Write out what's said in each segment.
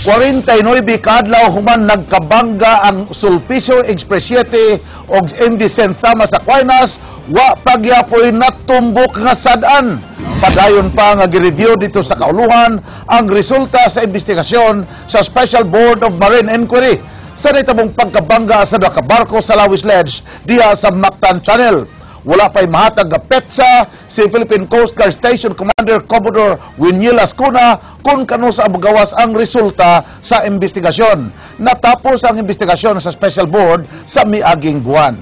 49 kaadlaw human nagkabangga ang Sulpicio Express 7 og MV St. Thomas Aquinas, wa pagyapoy natumbok nga sad-an. Padayon pa nga gireview dito sa kauluhan ang resulta sa investigasyon sa Special Board of Marine Inquiry sa nitabong pagkabangga sa duha ka barko sa Lawis Ledge diha sa Mactan Channel. Wala pa'y mahatag nga petsa si Philippine Coast Guard Station Commander Commodore Winiel Ascuna kung kano sa magawas ang resulta sa investigasyon. Natapos ang investigasyon sa Special Board sa miaging buwan.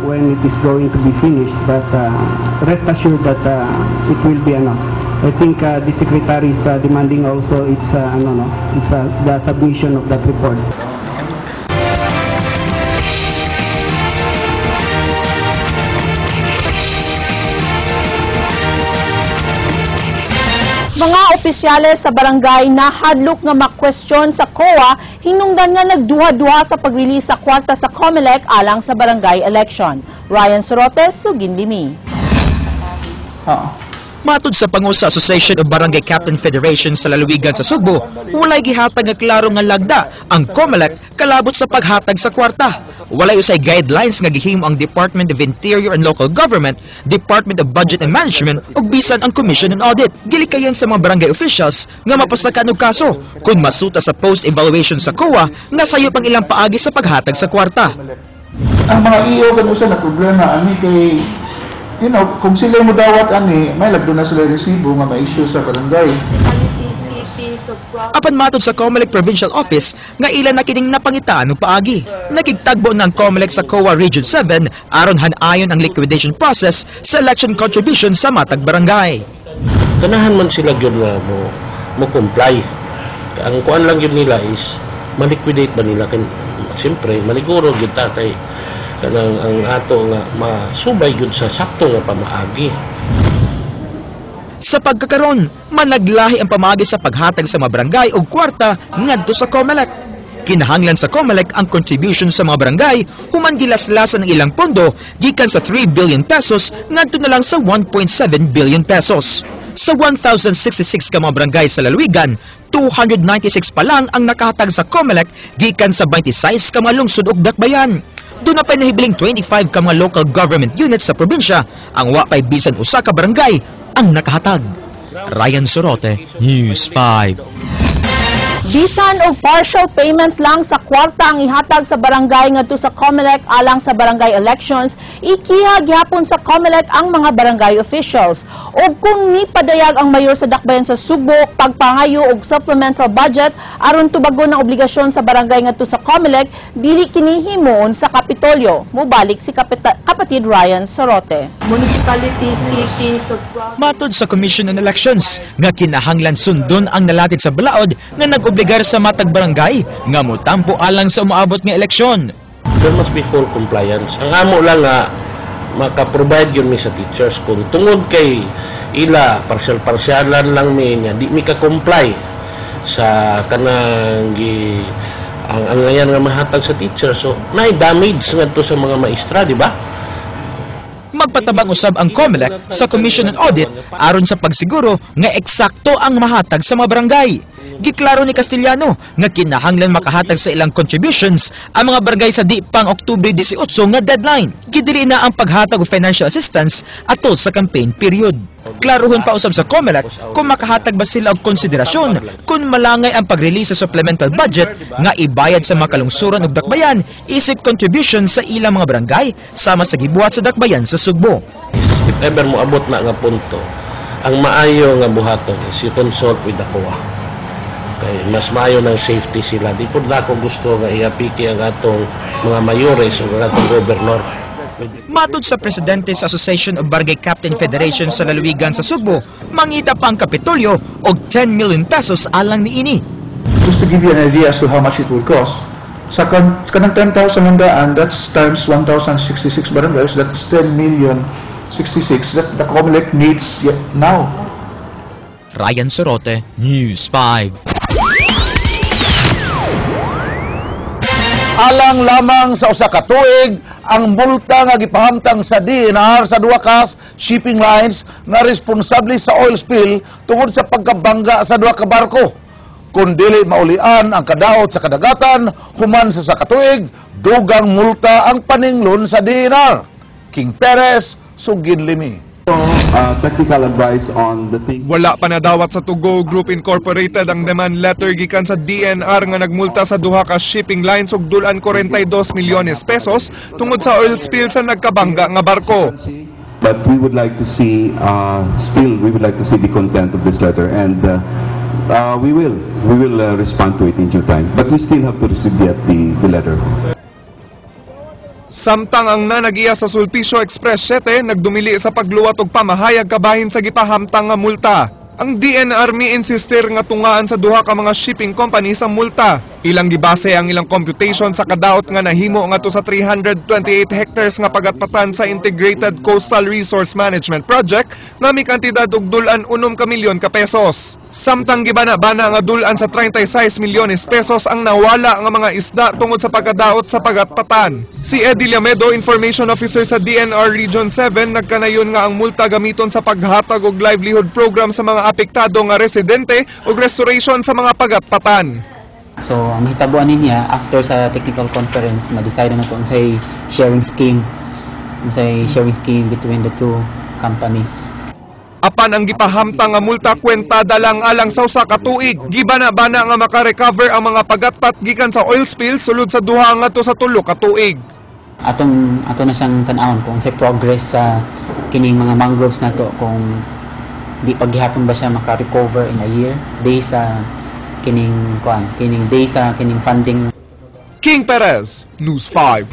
When it is going to be finished, but rest assured that it will be ano. I think the secretary is demanding also its ano, no, it's the submission of that report. Mga opisyales sa barangay nahadlok nga makwestiyon sa COA hinungdan nga nagduha-duha sa pag-release sa kwarta sa COMELEC alang sa barangay election. Ryan Sorote, Suginlimi. Matud sa pangu sa Association of Barangay Captain Federation sa lalawigan sa Sugbo, walay gihatag nga klaro nga lagda ang COMELEC kalabot sa paghatag sa kwarta. Walay usay guidelines nga gihimo ang Department of Interior and Local Government, Department of Budget and Management ug bisan ang Commission on Audit. Gilikayan sa mga barangay officials nga mapasakan og kaso kung masuta sa post-evaluation sa COA nga sayop ang ilang paagi sa paghatag sa kwarta. Ang mga EO kan usa na problema ani kay kung sila mo dawat ani, may lagdo na sila resibo nga ma-issue sa barangay. Apan matod sa COMELEC Provincial Office nga ila na kining napangitaan og paagi. Nakigtagbo na ang COMELEC sa COA Region 7 aron hanayon ang liquidation process sa election contribution sa matag barangay. Ganahan man sila gyud nga mo comply. Ang kuan lang gyud nila is ma-liquidate ba nila kay siyempre maliguro gyud ta kay kanang ang ato nga masubay gyud sa sakto nga pamaagi. Sa pagkakaron, managlahi ang pamaagi sa paghatag sa mga barangay og kwarta ngadto sa COMELEC. Kinahanglan sa COMELEC ang contribution sa mga barangay human gilaslasan ang ilang pondo gikan sa 3 billion pesos ngadto na lang sa 1.7 billion pesos. Sa 1,066 ka mga barangay sa lalawigan, 296 pa lang ang nakahatag sa COMELEC gikan sa 26 ka mga lungsod ug dakbayan. Doon na pa'y nahibiling 25 ka mga local government units sa probinsya ang wa pa'y bisan usa ka barangay ang nakahatag. Ryan Sorote, News 5. Bisan og partial payment lang sa kwarta ang ihatag sa barangay ngadto sa COMELEC alang sa barangay elections, ikiha gihapon sa COMELEC ang mga barangay officials. Og kung mipadayag ang mayor sa Dakbayan sa Sugbo pagpangayo og supplemental budget aron tubagon ang obligasyon sa barangay ngadto sa COMELEC, dili kini himuon sa Kapitolyo. Mubalik si kapatid Ryan Sorote. Municipality, cities, of province. Matod sa Commission on Elections nga kinahanglan sundon ang nalatid sa balaod nga nag-obligar sa matag barangay nga motampo alang sa umaabot nga eleksyon. There must be full compliance. Ang amo lang nga maka-provide yun mi sa teachers kung tungod kay ila partial-partialan lang mi nga di mi ka-comply sa kanang gi ang ngayan nga mahatag sa teacher, so naay damage ngadto sa mga maestra, di ba? Magpatabang usab ang COMELEC sa Commission on Audit aron sa pagsiguro nga eksakto ang mahatag sa mga barangay. Giklaro ni Castillano nga kinahanglan makahatag sa ilang contributions ang mga barangay sa di pang Oktubre 18 nga deadline. Gidili na ang paghatag og financial assistance atol sa campaign period. Klaruhon pa usab sa COMELEC kung makahatag ba sila og konsiderasyon kung malangay ang pag-release sa supplemental budget nga ibayad sa mga kalungsuran og dakbayan isip contribution sa ilang mga barangay sama sa gibuhat sa dakbayan sa Sugbo. If ever mo abot na nga punto, ang maayo nga buhaton is you consult with the COA. Kay mas maayo ng safety sila. Di po na ako gusto nga iapiki ang atong mga mayores o ang atong gobernador. Matod sa presidente sa Association of Barangay Captain Federation sa lalawigan sa Sugbo, mangita pa ang Kapitolyo og 10 million pesos alang niini. Just to give you an idea as to how much it will cost, sa kanang 10,000 ang daan, that's times 1,066 barangays, that's 10 million 66 that the COMELEC needs yet now. Ryan Sorote, News 5. Alang lamang sa usa ka tuig ang multa nga gipahamtang sa DNR sa duha ka shipping lines nga responsable sa oil spill tungod sa pagkabangga sa duha ka barko. Kung dili maulian ang kadaot sa kadagatan, human sa 1 ka tuig, dugang multa ang paninglon sa DENR. King Perez, Sugid Limi. Technical advice on the things. Wala pa nadawat sa Tugo Group Incorporated ang demand letter gikan sa DENR nga nagmulta sa duha ka shipping lines og dul-an 42 milyones pesos tungod sa oil spill sa nagkabangga nga barko. But we would like to see, still, we would like to see the content of this letter, and we will respond to it in due time. But we still have to receive yet the letter. Samtang ang nanagiya sa Sulpicio Express 7 nagdumili sa pagluwat og pamahayag kabahin sa gipahamtang nga multa. Ang DENR mi-insistir nga tungaan sa duha ka mga shipping company sa multa. Ilang gibase ang ilang computation sa kadaot nga nahimo ngadto sa 328 hectares nga pagatpatan sa Integrated Coastal Resource Management Project nga may kantidad og dul-an 6 ka milyon ka pesos. Samtang gibana-bana nga dul-an sa 36 milyones pesos ang nawala nga mga isda tungod sa pagkadaot sa pagatpatan. Si Eddie Llamedo, Information Officer sa DENR Region 7, nagkanayon nga ang multa gamiton sa paghatag og livelihood program sa mga apektado nga residente ug restoration sa mga pagatpatan. So, ang mahitabuan niya after sa technical conference, ma-decide na to unsay sharing scheme, unsay sharing scheme between the two companies. Apan ang gipahamtang nga multa kwentada lang alang sa 1 ka tuig. Gibana-bana nga makarecover ang mga pagatpat gikan sa oil spill sulod sa 2 ngadto sa 3 ka tuig. Atong ato na siyang tan-awon kung unsay progress sa kining mga mangroves nato, kung di paghihapon ba siya maka-recover in a year based sa kining kuan, kining based sa kining funding. King Perez, News 5.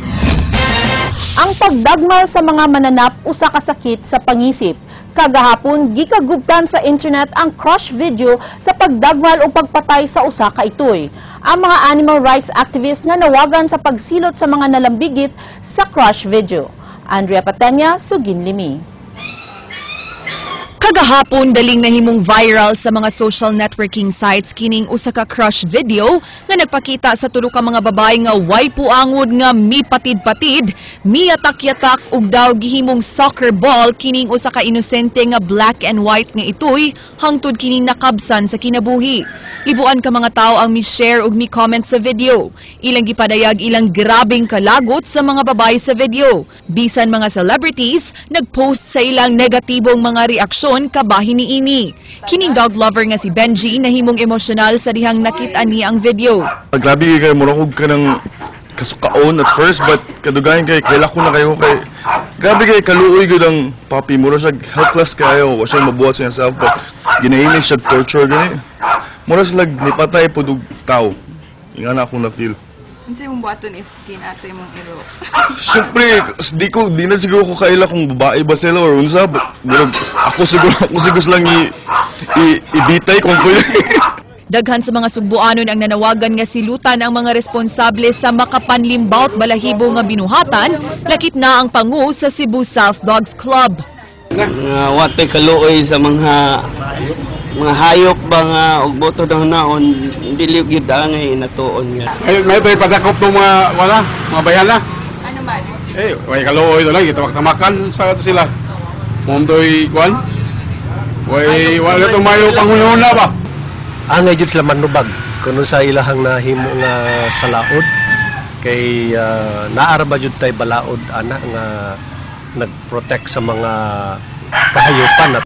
Ang pagdagmal sa mga mananap usa ka sakit sa pangisip. Kagahapon gikagubtan sa internet ang crush video sa pagdagmal o pagpatay sa usa ka itoy. Ang mga animal rights activists na nawagan sa pagsilot sa mga nalambigit sa crush video. Andrea Patenya, Sugin Limi. Kagahapon daling nahimong viral sa mga social networking sites kining usa ka crush video nga nagpakita sa tulo ka mga babae nga way puangod nga mipatid-patid, miyatak-yatak ug daw gihimong soccer ball kining usa ka inosente nga black and white nga itoy hangtod kining nakabsan sa kinabuhi. Libuan ka mga tawo ang mi-share ug mi-comment sa video. Ilang gipadayag ilang grabeng kalagot sa mga babae sa video. Bisan mga celebrities nagpost sa ilang negatibong mga reaksyon kabahin niini. Kining dog lover nga si Benji nahimong emosyonal sa dihang nakit-an niya ang video. Grabe kay mura kog kanang kasukaon at first, but kadugayan kay kaila ko na kayo kay grabe kay kaluoy gud ang puppy. Mura siya helpless kayo, wa siya mabuhat sa self, but ginahimo siya torture gani, mura sila nipatay pud og tao. Ingana ako na feel. Unsay mong buhaton if kinatay mong iro? Siyempre, di na siguro ko kaila kung babae ba sila or unsa, but murag, ako siguro lang i ibitay kung kuya. Daghan sa mga Sugbuanon ang nanawagan nga silutan ang mga responsable sa makapanlimbawt balahibo nga binuhatan, lakip na ang pangu sa Cebu South Dogs Club. Nga wa tay kaluoy sa mga hayop ba nga og boto daw naon dili gyud angay inatuon nga. Ay, may ito'y padakop ng mga, wala, mga bayana. Ano man? Eh, may kaluoy ito lang, gitamak-tamakan sa ato sila. Mong to'y, kuan, way, wala itong mayo panghunahuna ba? Angay jud sila manubag kuno sa ilahang nahimo nga salaod kay naa ra ba jud tay balaod ana nga nag-protect sa mga kahayupan at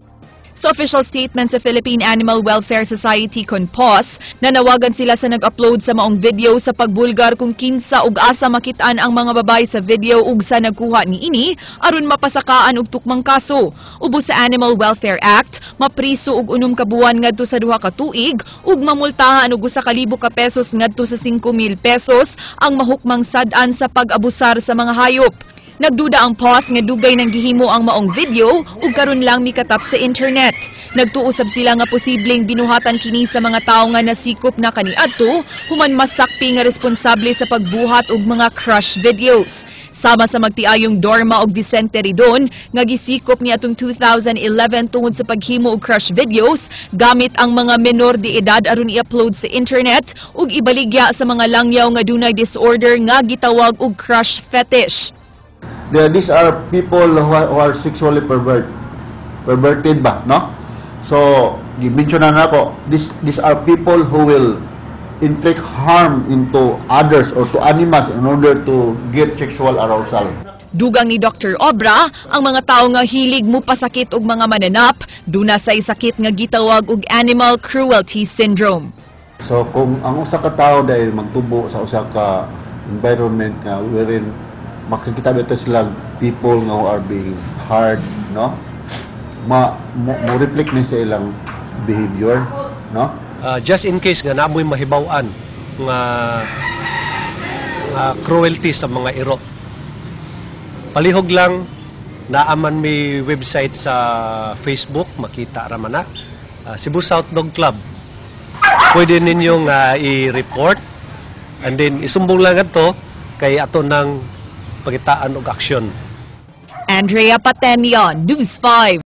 Sa official statement sa Philippine Animal Welfare Society CONPOS, nanawagan sila sa nag-upload sa maong video sa pagbulgar kung kinsa ug asa makitaan ang mga babae sa video ug sa nagkuha niini aron mapasakaan og tukmang kaso. Ubos sa Animal Welfare Act, mapriso og 6 ka buwan ngadto sa 2 ka tuig ug mamultahan og 1,000 ka pesos ngadto sa 5,000 pesos ang mahukmang sad-an sa pag-abusar sa mga hayop. Nagduda ang PAWS nga dugay nang gihimo ang maong video ug karon lang mikatap sa internet. Nagtuo sab sila nga posibleng binuhatan kini sa mga tawo nga nasikop na kaniadto human masakpi nga responsable sa pagbuhat og mga crush videos. Sama sa magtiayong Dorma og Vicente Ridon nga gisikop niadtong 2011 tungod sa paghimo og crush videos gamit ang mga menor de edad aron i-upload sa internet ug ibaligya sa mga langyaw nga dunay disorder nga gitawag og crush fetish. These are people who are sexually perverted ba, no? So, gi-mention na nako, these are people who will inflict harm into others or to animals in order to get sexual arousal. Dugang ni Dr. Obra, ang mga tawo nga hilig mupasakit og mga mananap, duna sa sakit nga gitawag og animal cruelty syndrome. So kung ang usa ka tawo dahil magtubo sa usa ka environment nga wherein makikita dito sila people nga who are being hard, no? Ma mo reflect ni sa ilang behavior, no? Just in case nga naa moy mahibaw-an nga cruelty sa mga iro. Palihog lang, naa man may website sa Facebook, makita ra man na. Cebu South Dog Club. Pwede ninyong i-report and then isumbong lang ato kay ato nang pagitaan og aksyon. Andrea Patenio, News 5.